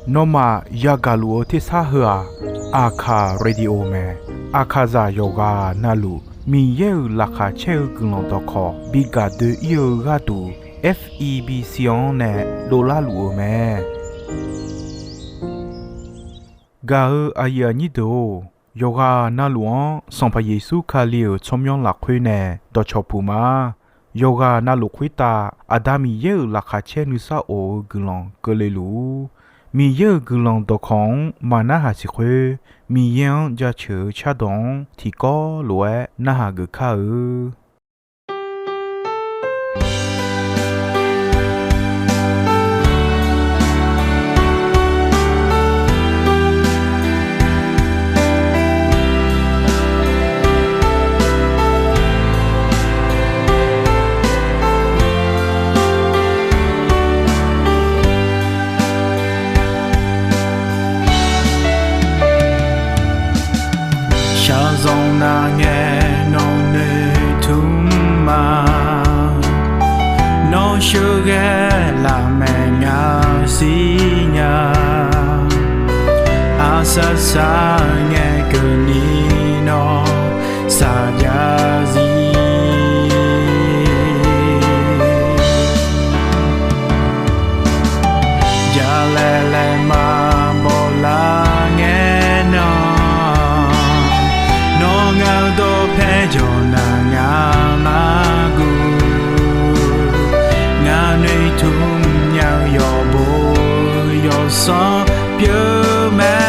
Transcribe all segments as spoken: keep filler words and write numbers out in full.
Nawmaf yagaq luf-eu tersar heu-aq, Aqkaq Radio mae. Aqkaqzaq yawqghaq navluf Miqyaer-euq laqkhaq caer-eu guiqlanq dawqkawq bi gaq doe-ir-eu gharduq, F E B C-anr nae dovlar luf-eu mae. Gaq-eu aqyuif aqnyir deuq-or, yawqghaq navluf-anr Sanqpaq Yeqsur Kali-euq tsawrmyanr lafkhoer nae dawqcawq puq ma. Yawqghaq navluf khoertav Aqda Miqyaer-euq laqkhaq caer nuisar of-eu guiqlanq keuvle luf-ur. Miqyaer-euq guiqlanq dawqkawq-anr maqnarhaq siq khoer, Miqyaer-anr jaceuq-eu cardawq-anr tiqkawv lof-aer narhaq geuf kar-eu. Shaqzanq nar ngae nawq noeqtmq ma. Nawr sheuqghae lafmaeq ngaq-eu sirnya. Aqsar sar ngae keuvni nawr saqjav zir. Jalaeq laeq maqbaw lar ngae nan, nawr ngaq-eu dawqpae jawq nar ngaq mar guv. Ngaq noeqtmq nya-eu yawqbo yawsanr pyeuf mae.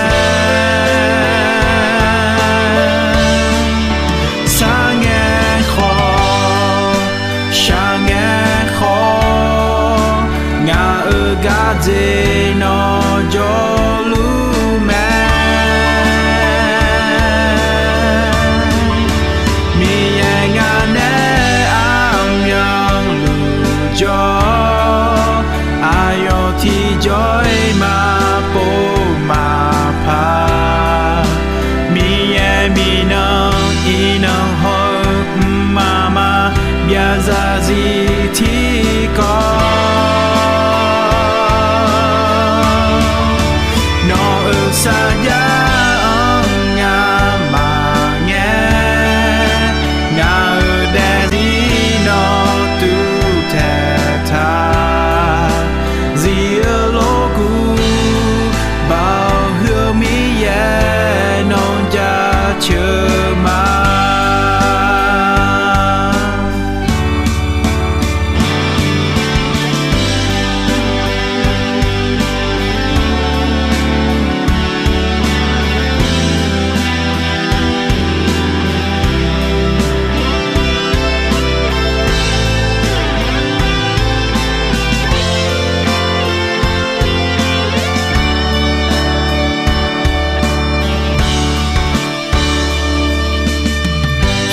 Sar ngae khawf, shaq ngae khawf, ngaq-euq gardzer nawr jawrluf mae. Miqyaer ngaq nae armyanluf jawr, aqyawf tiqjawr-iq maqpov maqpar. Miqyaer miqnan iqnan hawr-eu mqmaq maqbyav zarzir tiqkawv. Nawq-euq sarjax-anr ngamaf ngae, ngaq-euq daefzir nawr tuvtaeq taq. Zif-eu lorkuv, Baoq huiq-eu Miqyaer nawr jaceuq ma.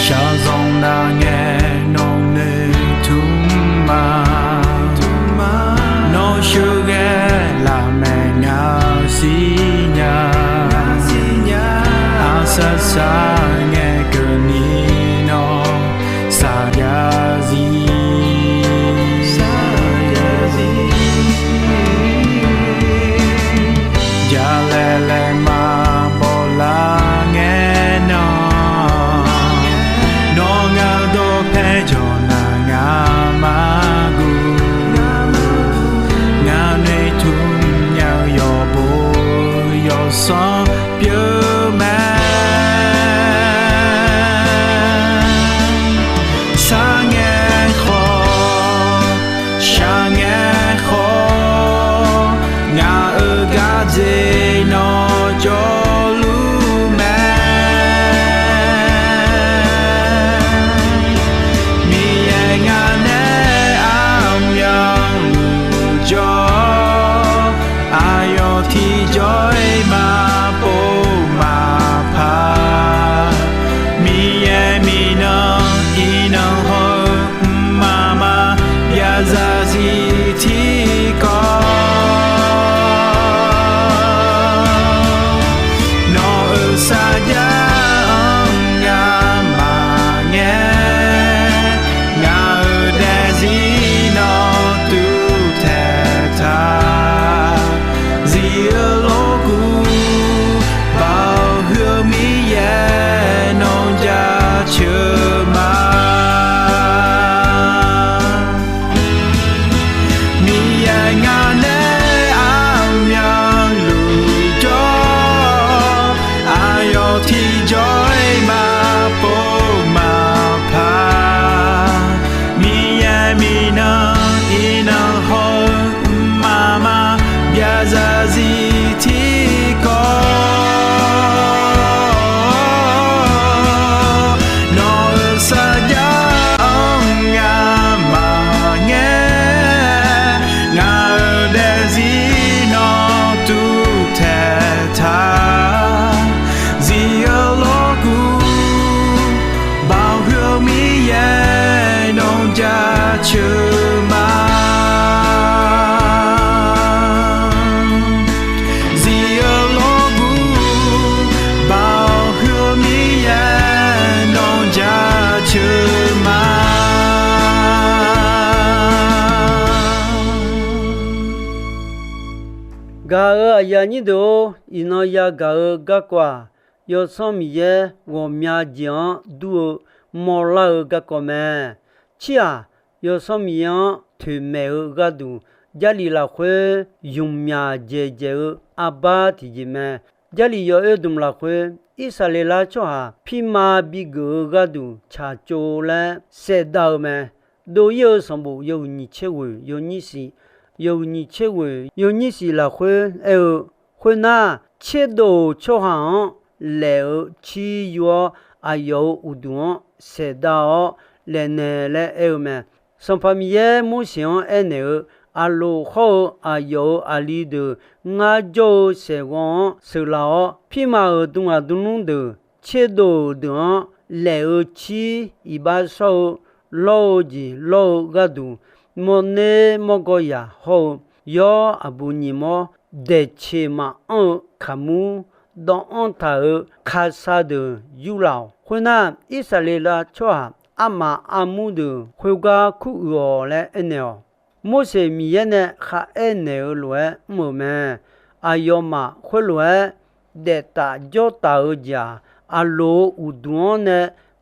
Shaqzanq nar ngae nawq noeqtmq ma. Nawr sheuqghae lafmaeq ngaq-eu sirnya. Aqsar sar ngae keuvni nawr saqjav zir. Jalaeq laeq maqbaw lar ngae nan, nawr ngaq-eu dawqpae jawq nar ngaq mar guv. Ngaq noeqtmq nya-eu yawqbo yawsanr pyeuf mae. Sar ngae khawf, shaq ngae khawf, ngaq-euq gardzer nawr jawrluf mae. Miqyaer ngaq nae armyanluf jawr, aqyawf tiqjawr-iq ma Gaq-euq aqyuif aqnyir deuq-or, iqnan yagaq-eu garkawv-aq, Yawsanr Miqyaer ghawqmya jeq-anr dur-eu mawrlar-eu garkawv mae. Cir-aq, Yawsanr Miqyaer-anr toeqmaeq-eu gharduq, Jarlif lafkhoer ymqmyaq dzaeqdzaeq-eu arbar tiqjeq mae. Jarlif yawoer dmq lafkhoer, Irsaqleqlav tsawrhaq pirma bigeuf-eu gharduq tsaqtsov laer saevdav-eu mae. Dov-ir-eu sanqbof yawhuiq nyiq tser ghoeq yawnyir shif, yawhuiq nyiq tser ghoeq yawnyir shif lafkhoer aer-eu, khoernar, tserdov-euq tsawrhaq-anr laef-eu cir yur-awr, aqyawf-euq uqduq-anr saefdav-awr laefnaeq laer aer-eu mae. Sanqpaq Miqyaer Morseq-anr aernaeq-eu, Aqloq hawr-eu aqyawf-euq aqli deuq ngar jawr-eu saeqghawv-anr sheuqlaf-awr, pirma-euq dmghaq dmlmr deuq, tserdov-euq deuq-anr laef-eu cir iqbax shawr-eu lawr-eu jeq lawr-eu gharduq, mawrner mawrgawr yaq hawr-eu, yawr aqbu nyiq mawr daeqceq maqanr-eu kaqmur dawvanr taq-euq kasa deuq yurlaf-awq. Khoernar, Irsaqleqlav tsawrhaq armaf armur deuq khoergar kuruiq-awq laer aernaeq-awq. Morseq Miqyaer nae kharaer naeq-eu lof-aer mr-euq mae. Aqyawfmaf khoerlof-aer daef taf jawr taf-eu jeq-aq, Aqloq-euq uqduq-anr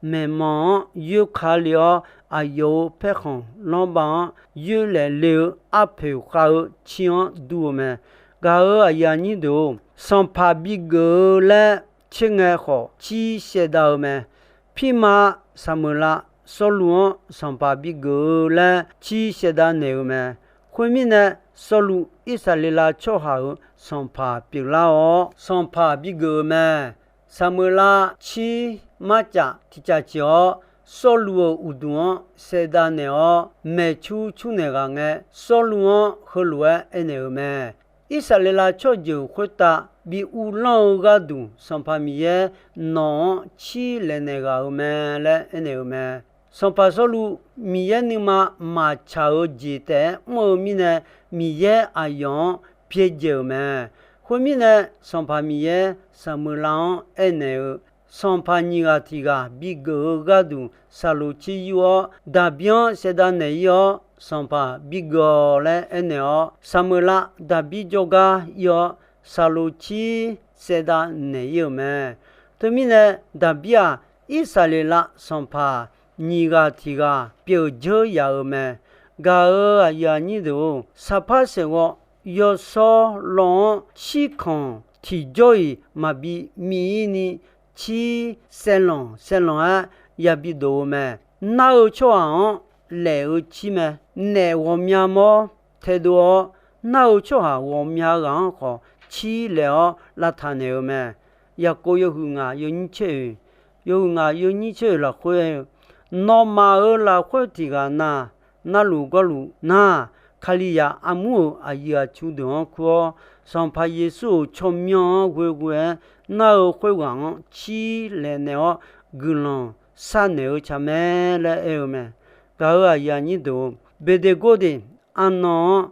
nae maeqnan-anr yoer ka le-awr, aqyawf-euq paerkhanq lanrbav-anr yoerlaef le-eu arpoeq khav-eu cir-anr dur-eu mae. Gaq-euq aqyuif aqnyir deuq-or, sanqpaq bigeuf-eu laer tser ngae khawf cir saevdav-eu mae. Pirma Saqmeuqlav Sawrluv-anr sanqpaq bigeuf-eu laer cir saevdav naeq-eu mae. Khoermirnae, Sawrluv Irsaqleqlav tsawrhaq-euq sanqpaq pyeuflar-awr, sanqpaq bigeuf-eu mae. Saqmeuqlav cir marcaf tiqcaf ciq-awr, Sawrluv-euq uqduq-anr saevdav naeq-awr, maeqcur cur naeq ghaq ngae, Sawrluv-anr heulof-aer aernaeq-eu mae. Irsaqleqlav tsawrjeuq khoertav bi uvlanr-eu gharduq, Sanqpaq Miqyaer nawq-anr cir laeqnaeq ghaq-euq mae laer aernaeq-eu mae. Sanqpaq Sawrluv Miqyaer nuima maqtsaq-eu jeq taef-aer mr-eu mirnae, Miqyaer aqyawf-anr byaerdzae-euq mae. Khoermirnae, Sanqpaq Miqyaer Saqmeuqlav-anr aernaeq-eu, sanqpaq nyiq ghaq tiq ghaq bigeuf-eu gharduq saqloq cir yur-awr, Daqbir-anr saevdav naeq-ir-awr, sanqpaq bigeuf-awq laer aernaeq-awr, Saqmeuqlav Daqbir jawrgar ir-awr, saqloq cir saevdav naeq-ir-euq mae. Teumirnae, Daqbir-aq, Irsaqleqlav sanqpaq nyiq ghaq tiq ghaq pyeuf dzeur yaf-euq mae. Gaq-euq aqyuif aqnyir deuq-or, saqpar saeqghawv yawshawr law-anr shirkanq tiqjawr-iq maqbi miv-ir ni, cir saeqlanq saeqlanq-aer yabi dof-eu mae. Nar-eu tsawrhaq-anr laef-eu cir mae. Naef ghawqmya mawr taedov-awr, nar-eu tsawrhaq ghawqmya ghaq-anr khawf cir laef-awr lavtaq naeq-eu mae. Yaqkov yawhuiq ngaq yawnyir tser oeq, yawhuiq ngaq yawnyir tser oeq lafkhoer aer-eu, nawmaf-euq lafkhoer tiq ghaq na, narluf gawrluf nar, Kalizaq armur-euq aqyuif aqtsu deuq-anr kur-awr, Sanqpaq Yeqsur-euq tsawrmyanr-anr ghoeghoe-aer nar-eu khoerghaq-anr cir laef naeq-awr guiqlanq sharnaeq-eu tsaq mae laer aer-eu mae. Gaq-euq aqyuif aqnyir deuq-or, Beqdeqgordeq arnan-anr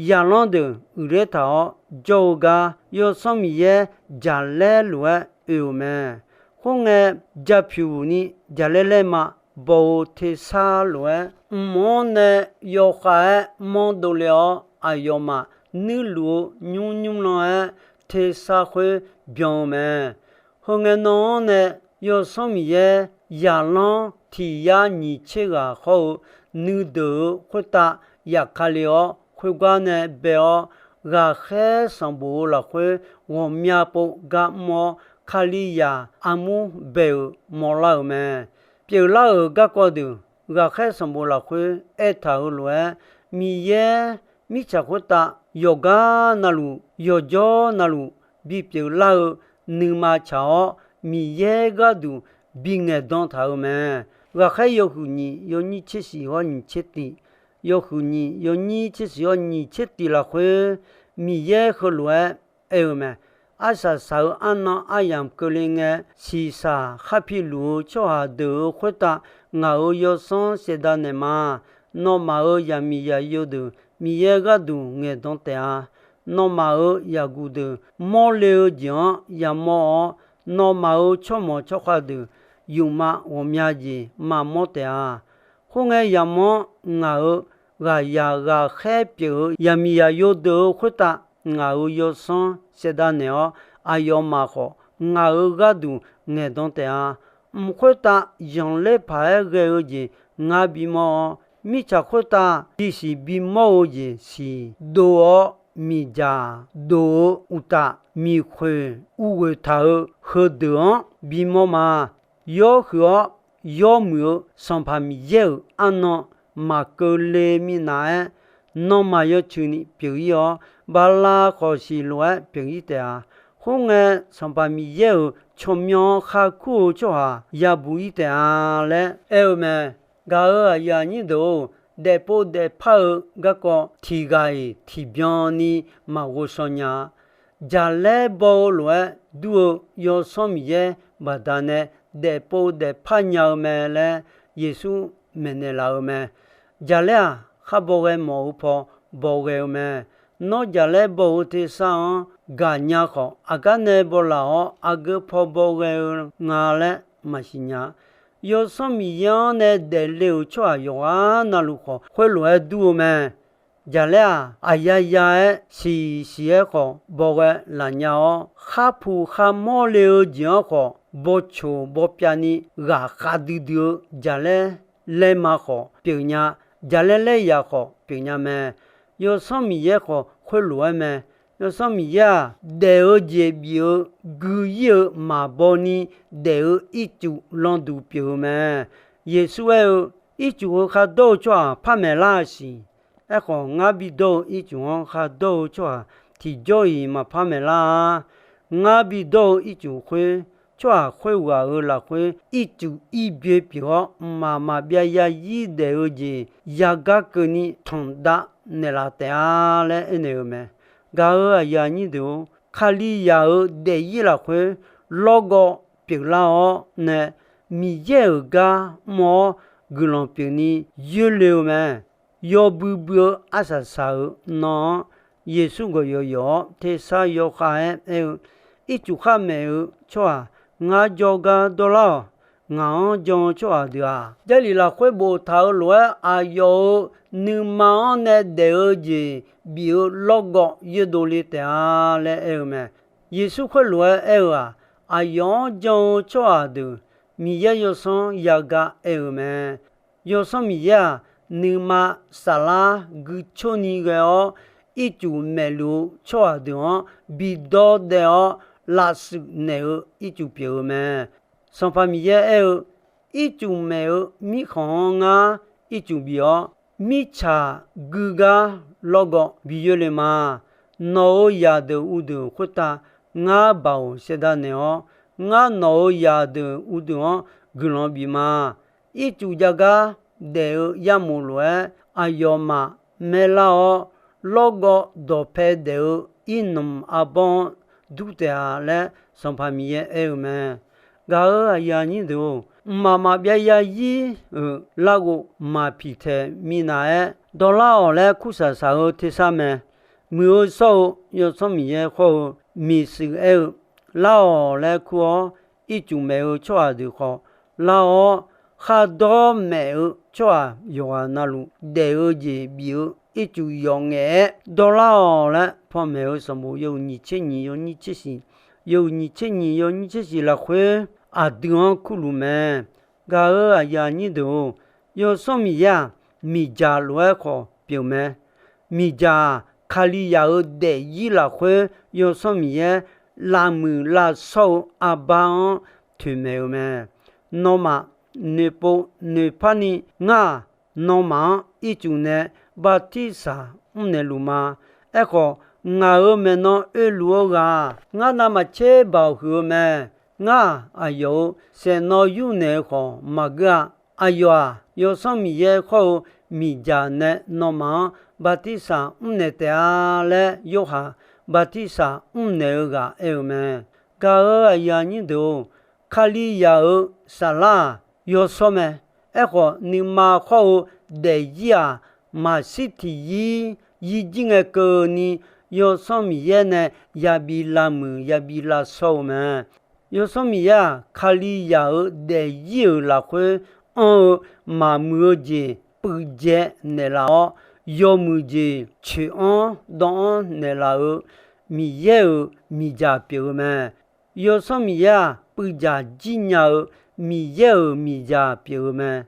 zaqlanr deuq uiqler taq-awr jawr-eu gar, Yawsanr Miqyaer jaqlaer lof-aer oe-euq mae. Khoerngae, jaqpyuq ni jaqlaer laer ma baw-eu tersar lof-aer, mq-anr nae yawkhav-aer manr dovle-awr, aqyawfmaf nuirluf-eu nymr nymrlan-aer tersar khoer byan-eu mae. Heu ngae nan-anr nae Yawsanr Miqyaer zaqlanr tiq yar nyiq tser ghaq hawr-eu nuideuq-euq khoertav yaf ka le-awr, khoergar nae bae-awr, ghaqkhaer sanqbof-eu lafkhoer ghawqmya pov gar mr-awr, Kalizaq armur bae-euq mawrlar-euq mae. Pyeuflar-euq garkawv deuq, ghaqkhaer sanqbof lafkhoer aertaq-euq lof-aer, Miqyaer mirtsaq khoertav yawqgar navluf, yawqjawr navluf bipyeuf lar-eu nuima tsaq-awr, Miqyaer gharduq bingaeq dan taq-euq mae. Ghaqkhaer yawhuiq nyiq yawnyir tser shif hawr nyiq tser tiq, yawhuiq nyiq yawnyir tser shif hawr nyiq tser tiq lafkhoer, Miqyaer heulof-aer aer-eu mae. Arsaq saq-eu arnan aryamq keuvle ngae, shiqshaq khar piluf-eu tsawrhaq deuq-euq khoertav ngaq-euq yawsanr saevdav naeq ma. Nawmaf-euq zaqmiq zaqyo deuq Miqyaer gharduq ngaeqdan taef-a. Nawmaf-euq zaqguq deuq mawrle-eu jeq-anr yamawr-awr, nawmaf-euq tsawrmawq tsawrkhav deuq yufmav ghawqmya jeq maqmawr taef-a. Khoerngae, yamawr ngaq-euq ghaqzaq ghaqkhaer pyeuf-eu zaqmiq zaqyo deuq-euq khoertav ngaq-euq yawsanr saevdav naeq-awr, aqyawfmaf khawf ngaq-euq gharduq ngaeqdan taef-a. Mq khoertav zanqler paq-aer ghae-eu jeq ngar bimawr-awr, mirtsaq khoertav bisiq bimawr-eu jeq siq dov-awr, miqdzaq dov-eu uqtaf, miqkhoeq urghoeq taq-eu heudeuq-anr bimawr ma. Yawr huiq-awr yawmuiq-eu Sanqpaq Miqyaer-euq arnan maqkeuvle minav-aer, nanrma yawcuini pyeuf-ir-awr, bala khawf siq lof-aer pyeuf-ir taef-a. Khoerngae, Sanqpaq Miqyaer-euq tsawrmyanr-anr kharkur-eu tsawrhaq yabuq-ir taef-a laer aer-eu mae. Gaq-euq aqyuif aqnyir deuq-or, daefpov daefpar-eu garkawv tiq ghaq-iq tiqbyan ni maqghov shaw nya-a. Jaqlaer baw-eu lof-aer dur-eu Yawsanr Miqyaer baqdanae daefpov daefpar nya-eu mae laer Yeqsur maeqnaeq laf-eu mae. Jaqlaer-aq, khar baw ghae mawf-eu paw baw ghae-eu mae. Nawr jaqlaer baw-eu tersar-anr gaqnya khawf, aqgar nae baw laf-awr aqgeu paw baw ghae-eu nga laer maqsiq nya. Yawsanr Miqyaer-anr nae daefle-euq tsawrhaq yawqghaq navluf khawf, khoerlof-aer dur-eu mae. Jaqlaer-aq, aqyaya-aer siq siq-aer khawf baw ghae laf nya-awr, khar puq khar mawr le-eu jeq-anr khawf, baw coq baw pyav ni ghaq khav duidui-eu jaqlaer laer ma khawf pyeuf nya, jaqlaer laer yaq khawf pyeuf nya mae. Yawsanr Miqyaer khawf khoerlof-aer mae. Yawsanr Miqyaer-aq, daef-eu jeq bif-eu gui-ir-eu maqbaw ni daef-eu ircuf landuq pyeuf-eu mae. Yeqsur aer-eu, Ircuf heu khar dawr-eu tsawrhaq par maeqlar-a siq. Aerkhawf, ngar bidawr-eu ircuf-anr khar dawr-eu tsawrhaq tiqjawr-iq maqpar maeqlar-a. Ngar bidawr-eu ircuf khoer, tsawrhaq khoerghaq-euq lafkhoer ircuf ir byoe pyeuf-awr, mqmaq maqbyav yarzir daef-eu jeq yagar keuvni tanqdav naeqlaf taef-a laer aernaeq-eu mae. Gaq-euq aqyuif aqnyir deuq-or, Kalizaq-euq daefzir lafkhoer lawrgawv pyeuflar-awr nae, Miqyaer-euq gar mr-awr guiqlanq pyeufni yoerle-eu mae. Yawbui bui-eu arsaq saq-euq nan-anr, Yeqsur gawq yawq yawq-awr tersar yawkhav-aer aer-eu, Ircuf khar maeq-eu tsawrhaq ngar jawrgar dawrlar-awq. Ngaq-anr jan-eu tsawrhaq deuq-aq, Jarlif lafkhoer boftaq-euq lof-aer aqyawf-euq nuima-anr nae daef-eu jeq bif-eu lawrgawv yoerdov le taef-a laer aer-eu mae. Yeqsur khoerlof-aer aer-eu-aq, aqyawf-anr jan-eu tsawrhaq deuq Miqyaer Yawsanr yagar aer-eu mae. Yawsanr Miqyaer-aq, nuima saflar guicurni ghae-awr, ircuf maeqluf-eu tsawrhaq deuq-anr bidawr daef-awr lavshuif naeq-eu ircuf pyeuf-eu mae. Sanqpaq Miqyaer aer-eu, Ircuf maeq-eu mirkhanq-anr ngar ircuf bif-awr, mirtsaq guigar lawrgawv bi yoerle ma. Nawq-euq zaqdeuq uqdeuq khoertav ngar baoq saevdav naeq-awr, ngar nawq-euq zaqdeuq uqdeuq-anr guiqlanq bif ma. Ircuf jav gar daef-eu yarmof lof-aer aqyawfmaf maerlar-awr, lawrgawv dawqpae daef-eu irnmq arbawr-anr dur taef-a laer Sanqpaq Miqyaer aer-eu mae. Gaq-euq aqyuif aqnyir deuq-or, mqmaq maqbyav yarzir-euq larghov maqpiq taeq minav-aer dawrlar-awq laer kursaq saq-eu tersar mae. Muiq-eu shawr-eu Yawsanr Miqyaer khawr-eu miqshuif aer-eu, lar-awq laer kur-awr, ircuf maeq-eu tsawrhaq deuq khawf lar-awr, khardawr maeq-eu tsawrhaq yawqghaq navluf daef-eu jeq bif-eu ircuf yawf ngaef-aer dawrlar-awq laer panmaeq-eu sanqbof yawhuiq nyiq tser nyiq yawnyir tser shiq, yawhuiq nyiq tser nyiq yawnyir tser shiq lafkhoer aqdui-anr kurluf mae. Gaq-euq aqyuif aqnyir deuq-or, Yawsanr Miqyaer-aq, miqdzaq lof-aer khawf pyeuf mae. Miqdzaq-aq, Kalizaq-euq daefzir lafkhoer Yawsanr Miqyaer lavmuiq lavshawr-eu arbar-anr toeqmaeq-eu mae. Nawmaf noeqpov noeqpar ni ngar-aq, nawmaf-anr ircuf nae bartirsaq mrnaeq luf ma. Aerkhawf, ngaq-euq maeqnan oeluf-eu ghaq-aq, ngar navmaqtser baoq huiq-eu mae. Ngar-aq, aqyawf-euq saeqnawv yurnaeq-eu khawf maqgeur-a. Aqyawf-aq, Yawsanr Miqyaer khawr-eu miqdzaq nae nawmaf-anr bartirsaq mrnaeq taef-a laer Yorhaq bartirsaq mrnaeq-eu ghaq aer-eu mae. Gaq-euq aqyuif aqnyir deuq-or, Kalizaq-euq saflar-aq yawshawr mae. Aerkhawf, nuima khawr-eu daefzir-aq, maqshir tiqzir zirjir ngae keuvni Yawsanr Miqyaer nae yabi lavmuiq yabi lavshawr-eu mae. Yawsanr Miqyaer-aq, Kalizaq-euq daefzir-euq lafkhoer anr-eu maqmuiq-eu jeq puivdzae naeqlaf-awr, yawmuiq jeq coeq-anr dawv-anr naeqlaf-eu Miqyaer-euq miqdzaq pyeuf-eu mae. Yawsanr Miqyaer-aq, puivdzaq jir nya-eu Miqyaer-euq miqdzaq pyeuf-eu mae.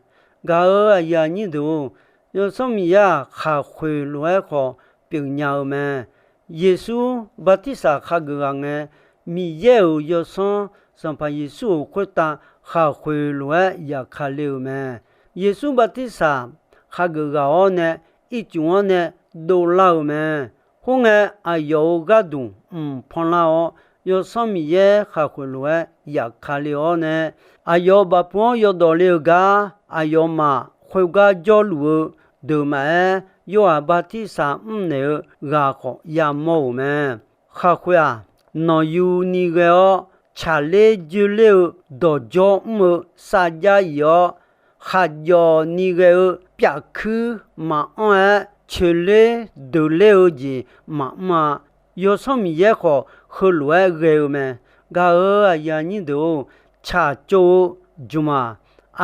Gaq-euq aqyuif aqnyir deuq-or, Yawsanr Miqyaer-aq, khaqkhoeq lof-aer khawf pyeufnya-eu mae. Yeqsur bartirsaq khageuf ghaq ngae, Miqyaer-euq Yawsanr Sanqpaq Yeqsur-euq khoertav khaqkhoeq lof-aer yaf ka le-euq mae. Yeqsur bartirsaq khageuf ghaq-awr nae ircuf-anr nae dovlar-euq mae. Khoerngae, aqyawf-euq gharduq mq panlar-awr, Yawsanr Miqyaer khaqkhoeq lof-aer yaf ka le-awr nae, aqyawf-euq bafpuiv-anr yawdawq le-eu gar aqyawfmaf khoergar jawrluf-eu deuq maqaer, Yorhaq bartirsaq mrnaeq-eu ghaq khawf yamawr-euq mae. Khaqkhoeq-aq, nanqyu ni ghae-awr, tsaqler joerler-eu dawqjawr mr-eu sarjax if-awr, khaqjawf ni ghae-eu pyafkuir maqanr-aer, coeqler deuqler-eu jeq maqmr-a. Yawsanr Miqyaer khawf, heulof-aer ghae-eu mae. Gaq-euq aqyuif aqnyir deuq-or, tsaqtsov-eu jmq-aq,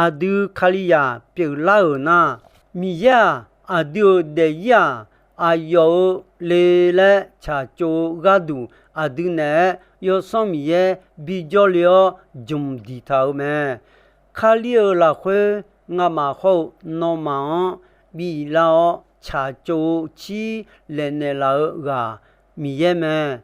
aqdui Kalizaq pyeuflar-euq nar, Miqyaer-aq, aqdui-euq daefzir-aq, aqyawf-eu le laer tsaqtsov-eu gharduq, aqdui naeq-aer Yawsanr Miqyaer bijawr le-awr jmq diqtaq-euq mae. Kali-euq lafkhoer ngamaf hawr-eu nawmaf-anr biflar-awr tsaqtsov-eu cir laeqnaeq laf-eu ghaq Miqyaer mae.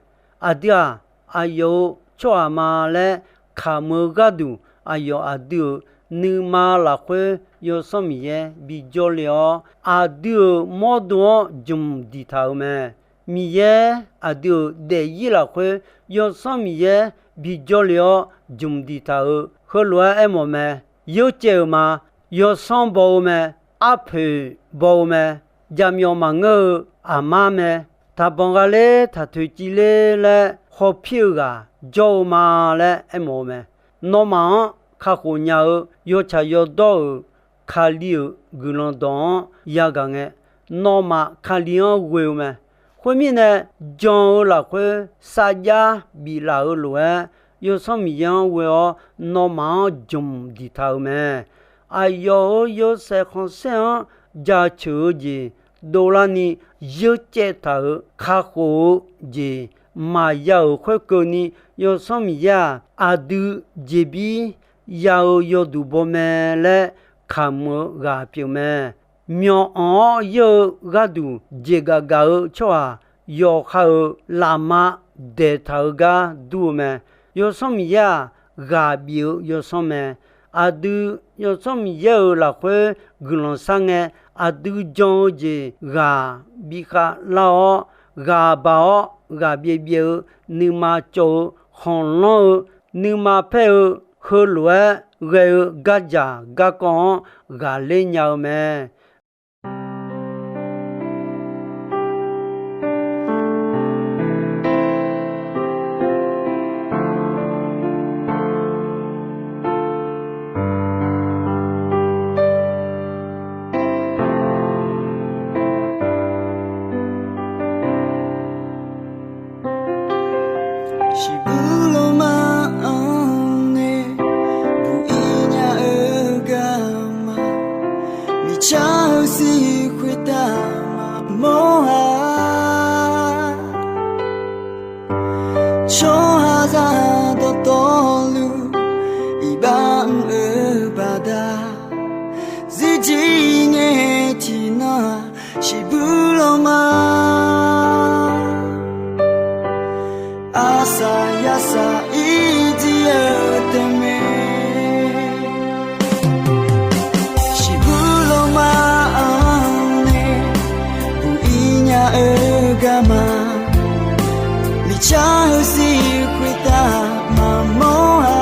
Aqdui-aq, aqyawf-euq tsawrhaq ma laer kamq-eu gharduq, aqyawf aqdui-euq nuima lafkhoer Yawsanr Miqyaer bijawr le-awr, aqdui-euq mawrdo-anr jmq diqtaq-euq mae. Miqyaer aqdui-euq daefzir lafkhoer Yawsanr Miqyaer bijawr le-awr jmq diqtaq-euq heulof-aer aermawf mae. Yeurcaev-euq ma. Yawsanr baw-eu mae. Arpoeq baw-eu mae. Jaqmyawf maqngeur-eu aqmar mae. Taqbanq gha ler taq toeqciv ler laer hawpir-eu ghaq jawr-eu ma laer aermawf-eu mae. Nawmaf-anr kakhof nya-eu yawtsaq yawdawr-euq Kali-euq guiqlanq dawq-anr yagaq ngae, nawmaf Kali-anr ghoe-eu mae. Khoermirnae, jan-eu lafkhoer sarjax biflaf-eu lof-aer, Yawsanr Miqyaer-anr ghoe-awr nawmaf-anr jmq diqtaq-euq mae. Aqyawf-euq yawshaef khanqsaer-anr jaceuq-eu jeq dovlarni yeurcaev taq-euq kakhof-eu jeq maqya-euq khoerkeuvni, Yawsanr Miqyaer-aq, aqdui jeqbir ya-eu yawduq baw mae laer kamq-eu ghaq pyeuf mae. Myawq anq-awr yeur-eu gharduq jeqgaf gaf-eu tsawrhaq yawqha-euq lafma daeqtaq-eu gar dur-eu mae. Yawsanr Miqyaer-aq, ghaq bif-eu Yawsanr mae. Aqdui Yawsanr Miqyaer-euq lafkhoer guiqlanq sharngae, aqdui jan-eu jeq ghaq bikhav lar-awr, ghaq baq-awr ghaq byaev byaev-eu, nuima cawv-eu, khanqlanr-eu, nuima paer-eu, heulof-aer ghae-eu gardzaq garkawv-anr ghaqler nya-eu mae. Siqbuq lawma-anr nae buq-ir nya-eu garma, miqcar-eu siq khoertav maqmawr-a. Tsawrhaqzaq dawqtawvluf iqbax mr-eu baqda, zirjir ngae tiqnan-aq, siqbuq lawma, aqsaq yasaq irjir-eu taef mae. Siqbuq lawma-anr nae buq-ir nya-eu garma, miqcar-eu siq khoertav maqmawr-a.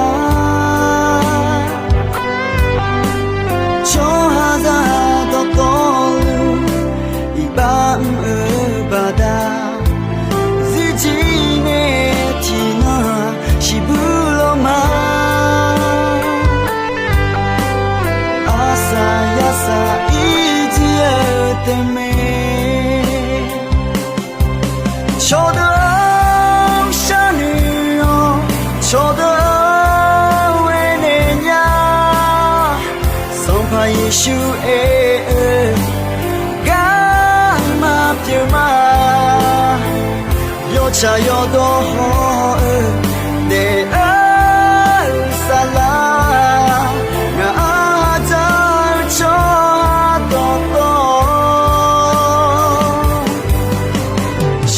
Tsawrhaqzaq dawqtawvluf iqbax mr-eu baqda, zirjir ngae tiqnan-aq, siqbuq lawma, aqsaq yasaq irjir-eu taef mae. Cawqdeuq-anr sharnoeq-awr, cawqdeuq-anr ghae naeq nya. Sanqpaq Yeqsur aer-eu gar Shaqyawf dawq haw-eu daef-eu saflar, ngaq-anr hadzar-eu tsawrhaq dawqtawv,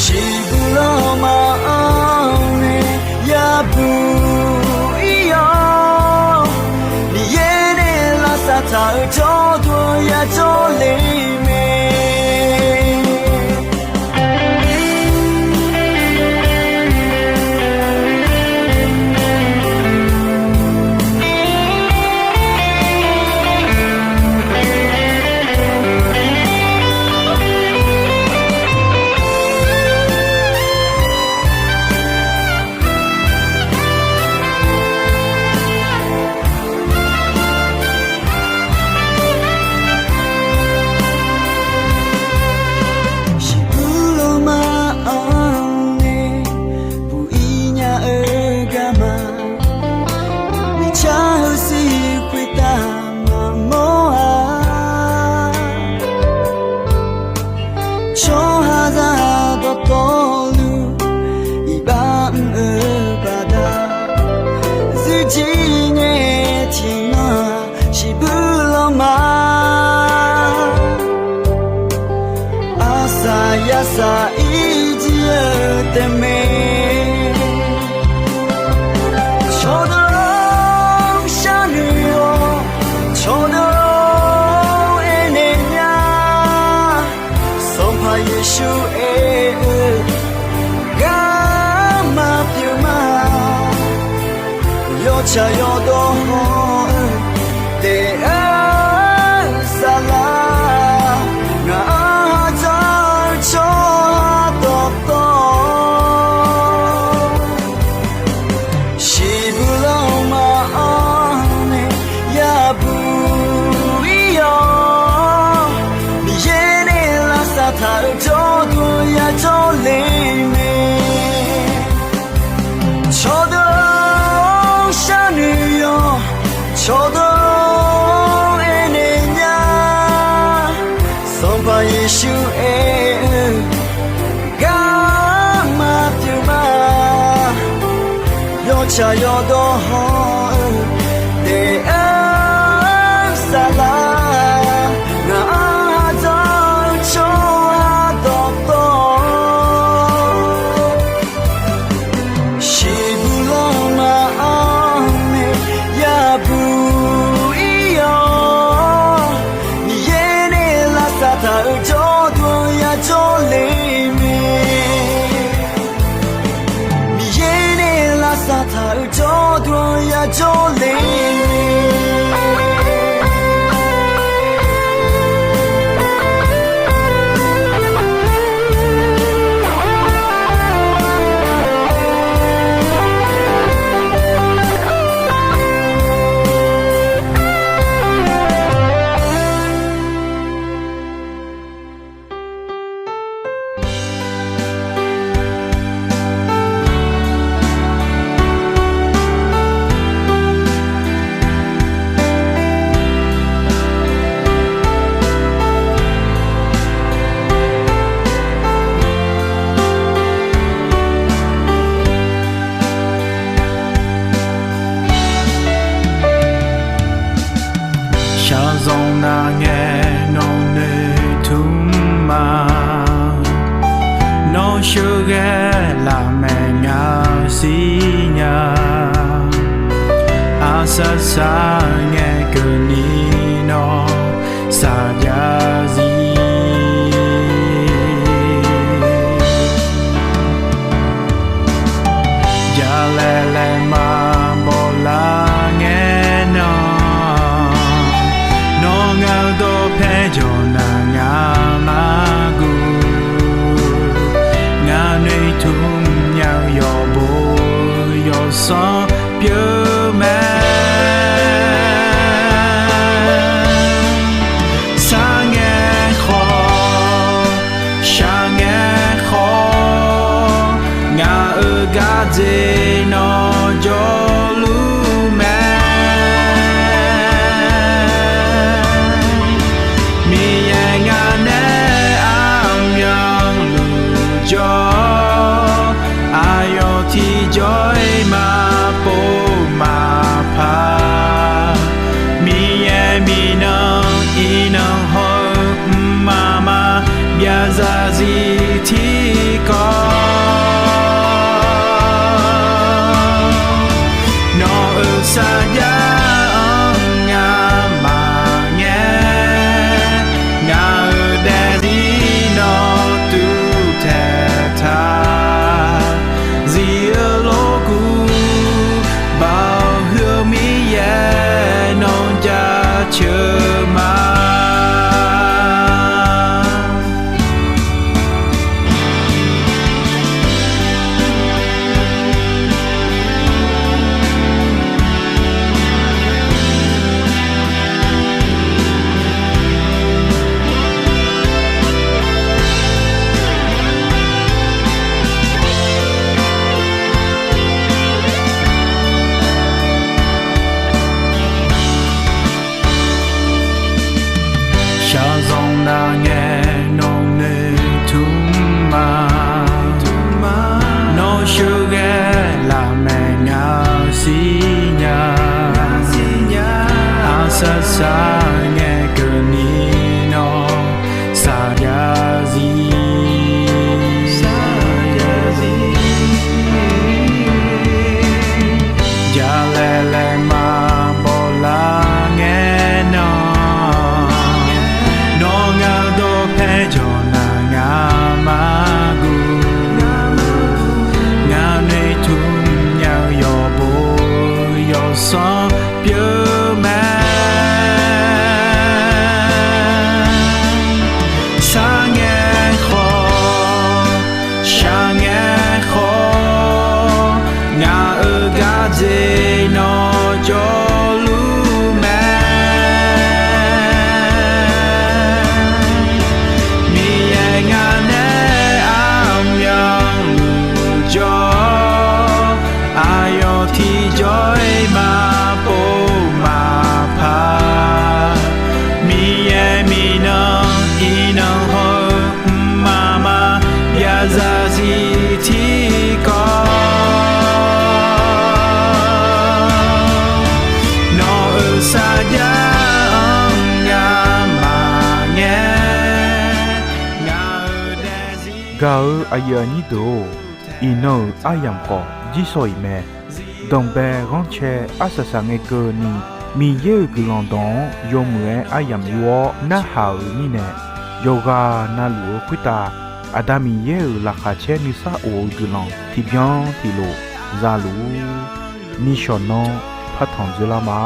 shiqbuq lanma-anr nae yabuq ir-awr, Miqyaer nae lavsav taq-euq jawrduq yajawr le mae. Shiqbuq lanma-anr nae buq ir nya-eu garma, miqcar heusiq khoertav maqmawr-a. Tsawrhaqzaq dawqtawvluf iqbax mr-eu baqda, zuifjir ngae tiqnan-aq shiqbuq lanma, arsaq yarsaq ir jir-eu taef mae. Cawqdeuq-or, sharnoeq-awq. Cawqdeuq-or, aernaeq nya. Sanqpaq Yeqsur aer-eu, garma pyeuf ma. Yawtsaq yawdawr haw-eu daef-eu saflar, ngaq-anr hadzar-eu tsawrhaq dawqtawv, shiqbuq lanma-anr nae yabuq ir-awr, Miqyaer nae lavsav taq-euq jawrduq yajawr le mae. Cawqdeuq-or, sharnoeq-awq. Cawqdeuq-or, aernaeq nya. Sanqpaq Yeqsur aer-eu, garma pyeuf ma. Yawtsaq yawdawr haw-eu daef-eu saflar, ngaq-anr hadzar-eu tsawrhaq dawqtawv, shiqbuq lanma-anr nae yabuq ir-awr, Miqyaer nae lavsav taq-euq jawrduq yajawr le mae. Miqyaer nae lavsav taq-euq jawrduq yajawr le mae. Shaqzanq nav ngae nawq noeqtmq ma. Nawr sheuqghae laf maeq ngaq siqnya. Aqsaq saq ngae keuvni nawr saqjav zir. Jalaeq laeqma bawqlar ngae nan, nawr ngaq-eu dawqpae jawq naq ngaq mar guv. Ngaq noeqtmq nya-eu yawqbo yawsanr pyeuf mae. Sar ngae khawf, shaq ngae khawf, ngaq-euq gardzer nawr jawr Sarngae keuvni nawr saqjav zir. Jalaeq laeq maqbaw lar ngae nan, nawr ngaq dawqpae jawqnaq ngaq maqguv. Ngaq noeqtmq nya-eu yawqbo yawqsanr pyeuf mae. Sarngae khawf, shaqngae khawf, ngaq-euq gardzer nawr jawrluf mae. Miqyaer ngaq nae armyanluf jawr-awr, aqyawf tiqjawr-iq maqpov maqpar. Miqyaer miqnan iqnan hawr-eu mqmaq maqbyav zarzir tiqkawv, nawq-euq sarjax-anr ngamaf ngae, ngaq-euq daefzir. Gaq-eu aqyuif aqnyir deuq-or, iqnan-euq aryamq khawf jirsawq iq mae. Danqbae ghanrcae arsaq saqngae keuvni, Miqyaer-euq guiqlanq dawq-anr yawmuiq-aer aryamq yur-awr narhaq-euq mirnae, yawqghaq navluf-eu khoertav Aqda Miqyaer-euq laqkhaq caer nuisar of-eu guiqlanq tiqbyan tiqlof zaluf-ur. Nishawq nanr partanq dzeurlar ma.